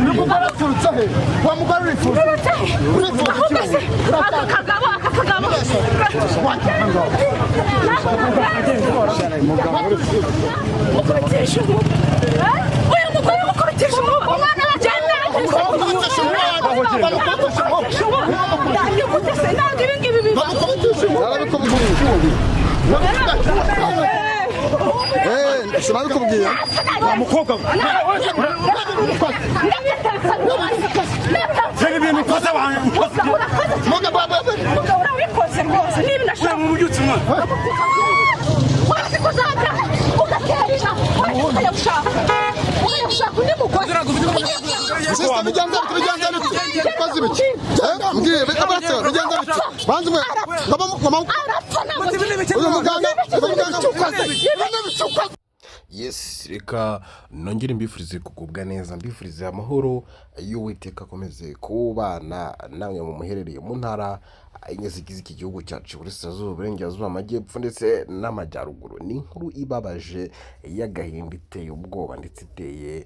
Uyu mugore aturutse he? Wa mugore, urifuza, urifuza? Ahubwo se aka kagabo, aka kagabo. Mukubitisha umuba, uyu mugore mukubitisha umuba, umwana bagenda. Bamukubitisha umuba, bamukubitisha umuba. Ndanyugute se? Ntabwo ibi ngibi biba. Bamukubitisha umuba. Eh, sinabikubwiye Wa mukobwa we, reba ibintu ukoze wanjye. Mugabo. Urabikoze rwose niba Ureba unashaka ububyutse umwana. Wazi kuzajya ugatera inka, ukajya gushaka, ukajya gushaka undi mugore. Sister, bigenza bite? Bigenza bite? Ukoze ibiki? Eh, mbwiye abatse, bigenza bite? Banze mwe ngoma ngoma. Arapfa ntabwo. Uyu muganga, uyu muganga ukoze ibintu. Yes, reka nongere mbifurize kugubwa neza, mbifurize amahoro y'Uwiteka akomeze kubana namwe mu muherereye mu ntara enye zigize iki gihugu cyacu: Iburasirazuba, Iburengerazuba, Amajyepfo ndetse n'Amajyaruguru. Ni inkuru ibabaje y'agahinda, iteye ubwoba ndetse iteye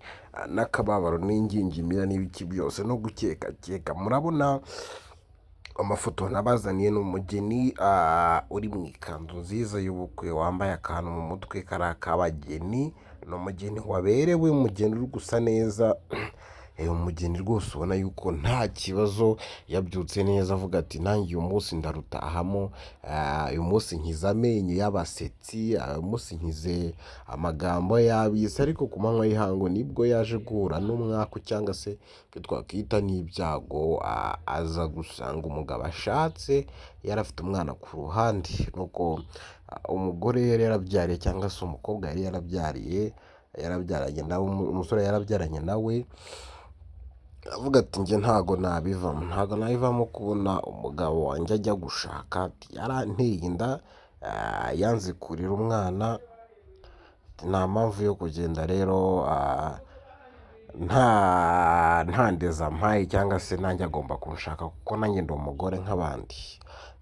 n'akababaro n'ingingimira n'ibiki byose no gukekakeka. Murabona amafoto nabazaniye, ni umugeni uri mu ikanzu nziza y'ubukwe, wambaye akantu mu mutwe kari ak'abageni. Ni umugeni waberewe, umugeni uri gusa neza. Umugeni rwose ubona yuko nta kibazo, yabyutse neza avuga ati: "Nanjye uyu munsi ndarutahamo, uyu munsi nkize amenyo y'abasetsi, uyu munsi nkize amagambo y'ab'isi." Ariko ku manywa y'ihangu nibwo yaje guhura n'umwaku cyangwa se icyo twakwita n'ibyago, aza gusanga umugabo ashatse yari afite umwana ku ruhande. Nuko umugore yari yarabyariye, cyangwa se umukobwa yari yarabyariye, yarabyaranye nawe, umusore yarabyaranye nawe, avuga ati: "Njye ntago nabivamo, ntago nabivamo kubona umugabo wanjye ajya gushaka." Ati: "Yaranteye inda, yanze kurera umwana." Ati: "Nta mpamvu yo kugenda rero nta ndezi ampaye, cyangwa se nanjye agomba kunshaka kuko nanjye ndi umugore nk'abandi."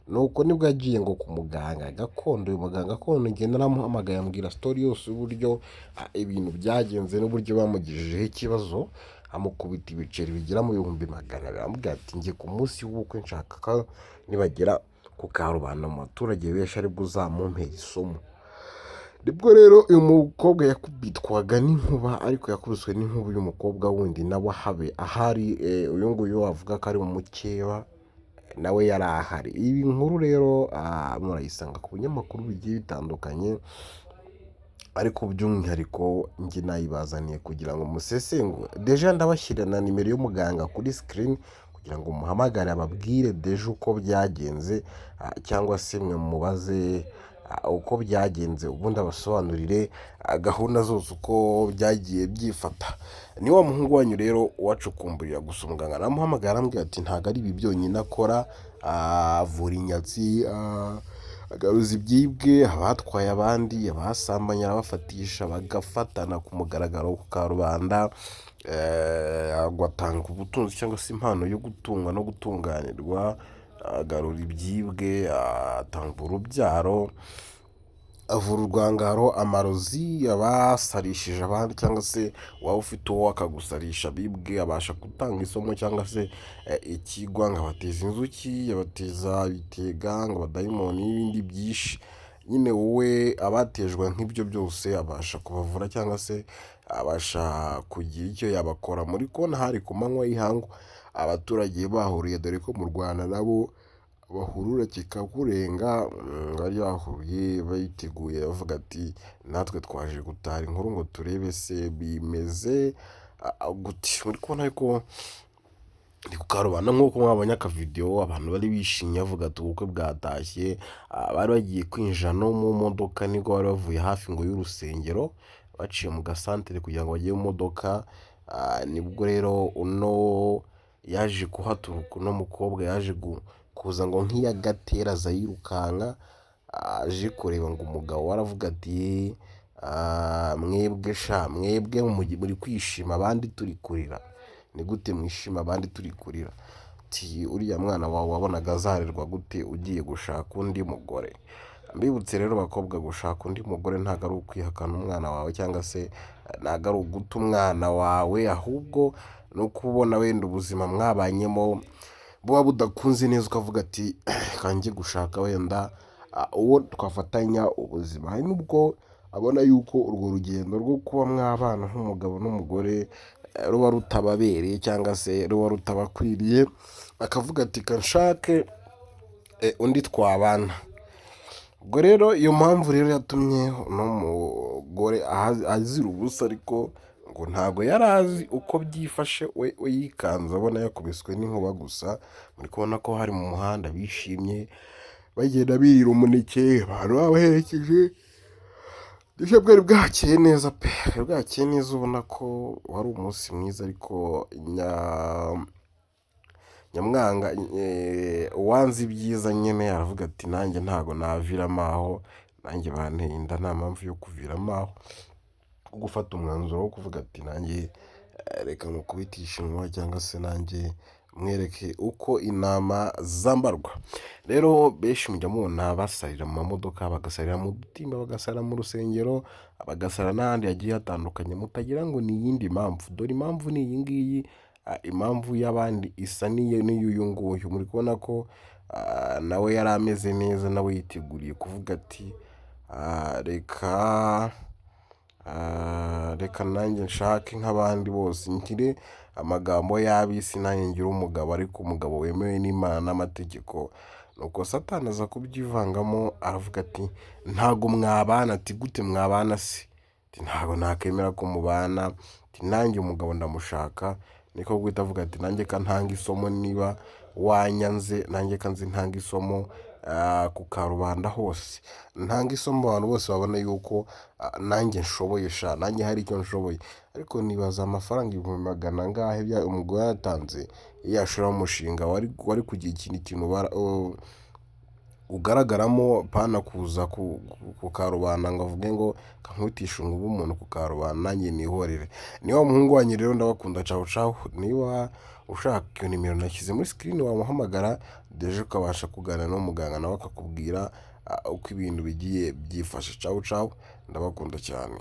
Nuko nibwo yagiye ngo ku muganga gakondo. Uyu muganga gakondo njye naramuhamagaye, ambwira story yose y'uburyo ibintu byagenze n'uburyo bamugejejeho ikibazo, amukubita ibiceri bigera mu 200,000. Aramubwira ati: "Njye ku munsi w'ubukwe nshaka ko nibagera ku karubanda mu baturage benshi aribwo uzamumpera isomo." Nibwo rero uyu mukobwa yakubitwaga n'inkuba, ariko yakubiswe n'inkuba y'umukobwa wundi nawe ahabe ahari. Uyu nguyu wavuga ko ari umukeba, nawe yari ahari. Iyi nkuru rero murayisanga ku binyamakuru bigiye bitandukanye, ariko by'umwihariko njye nayibazaniye kugira ngo musesengure. Déjà ndabashyira na nimero y'umuganga kuri screen kugira ngo muhamagare ababwire déjà uko byagenze, cyangwa se mwe mubaze uko byagenze, ubundi abasobanurire gahunda zose uko byagiye byifata. Ni wa muhungu wanyu rero uwacukumburira gusa. Umuganga aramuhamagara, arambwira ati ntabwo ari ibi byonyine akora, avura inyatsi, agaruza ibyibwe, abatwaye abandi, abasambanye arabafatisha bagafatana ku mugaragaro ku karubanda, agatanga ubutunzi cyangwa se impano yo gutunga no gutunganirwa, agarura ibyibwe, atanga urubyaro, avura urwangaro, amarozi, abasarishije abandi, cyangwa se waba ufite uwo akagusarisha bibwe, abasha gutanga isomo cyangwa se ikigwa, ngo abateza inzuki, abateza ibitega, ngo abadayimoni n'ibindi byinshi. Nyine wowe abatejwe nk'ibyo byose abasha kubavura cyangwa se abasha kugira icyo yabakora. Muri kubona hari ku manywa y'ihangu, abaturage bahuriye, dore ko mu Rwanda nabo bahurura kikakurenga. Bari bahuruye biteguye, bavuga ati: "Natwe twaje gutara inkuru ngo turebe se bimeze gute." Muri kubona ko ni ku karubanda nk'uko mwabonye akavidewo, abantu bari bishimye bavuga ati: "Ubukwe bwatashye." Bari bagiye kwinjira no mu modoka, nibwo bari bavuye hafi ngo y'urusengero, baciye mu gasantere kugira ngo bajye mu modoka. Nibwo rero uno yaje kuhaturuka, uno mukobwa yaje kuza ngo nk'iyagatera, aza yirukanka aje kureba ngo umugabo we. Aravuga ati: "Mwebwe sha, mwebwe muri kwishima abandi turi kurira, ni gute mwishima abandi turi kurira?" Ati: "Uriya mwana wawe wabonaga azarerwa gute ugiye gushaka undi mugore?" Mbibutse rero bakobwa, gushaka undi mugore ntabwo ari ukwihakana umwana wawe cyangwa se ntabwo ari uguta umwana wawe, ahubwo no kubona wenda ubuzima mwabanyemo buba budakunze neza, ukavuga ati kanjye gushaka wenda uwo twafatanya ubuzima. Hari n'ubwo abona yuko urwo rugendo rwo kuba mwabana nk'umugabo n'umugore ruba rutababereye cyangwa se ruba rutabakwiriye, akavuga ati kanshake undi twabana. Ubwo rero iyo mpamvu rero yatumye uno mugore azira ubusa, ariko ngo ntabwo yari azi uko byifashe, we yikanze abona yakubiswe n'inkuba gusa. Muri kubona ko hari mu muhanda bishimye bagenda birira umuneke, abantu babaherekeje, ndetse bwari bwakeye neza pe, bwari bwakeye neza, ubona ko wari umunsi mwiza. Ariko nyamwanga uwanze ibyiza nyine aravuga ati nanjye ntabwo naviramo aho, nanjye banteye inda, nta mpamvu yo kuviramo aho. Gufata umwanzuro wo kuvuga ati nanjye reka mukubitishe inkuba, cyangwa se nanjye mwereke uko intama zambarwa. Rero benshi mujya mubona basarira mu mamodoka, bagasarira mu dutimba, bagasarira mu rusengero, bagasara n'ahandi hagiye hatandukanye, mutagira ngo ni iyindi mpamvu. Dore impamvu ni iyi ngiyi, impamvu y'abandi isa n'iy'uyu nguyu. Muri kubona ko nawe yari ameze neza, nawe yiteguriye kuvuga ati reka reka nanjye nshake nk'abandi bose, ngire amagambo y'ab'isi, nanjye ngire umugabo, ariko umugabo wemewe n'Imana n'amategeko. Nuko Satani aza kubyivangamo, aravuga ati ntago mwabana. Ati gute mwabana se? Ati ntago nakemera ko mubana, ati nanjye umugabo ndamushaka. Niko guhita avuga ati nanjye ka ntanga isomo, niba wanyanze nanjye ka nzi ntanga isomo ku karubanda hose, ntanga isomo abantu bose babona yuko nanjye nshoboye sha, nanjye hari icyo nshoboye. Ariko nibaza amafaranga 100,000 angahe umugore yatanze, iyo yashoramo umushinga wari kugira ikindi kintu ugaragaramo, pana kuza ku karubanda ngo avuge ngo kankubitishe inkuba umuntu ku karubanda nanjye nihorere. Niba umuhungu wanyu rero ndabakunda, cawu cawu. Niba ushaka iyo nimero nashyize muri sikirini wamuhamagara deje, ukabasha kuganira n'umuganga nawe akakubwira uko ibintu bigiye byifashe. Cawu cawu, ndabakunda cyane.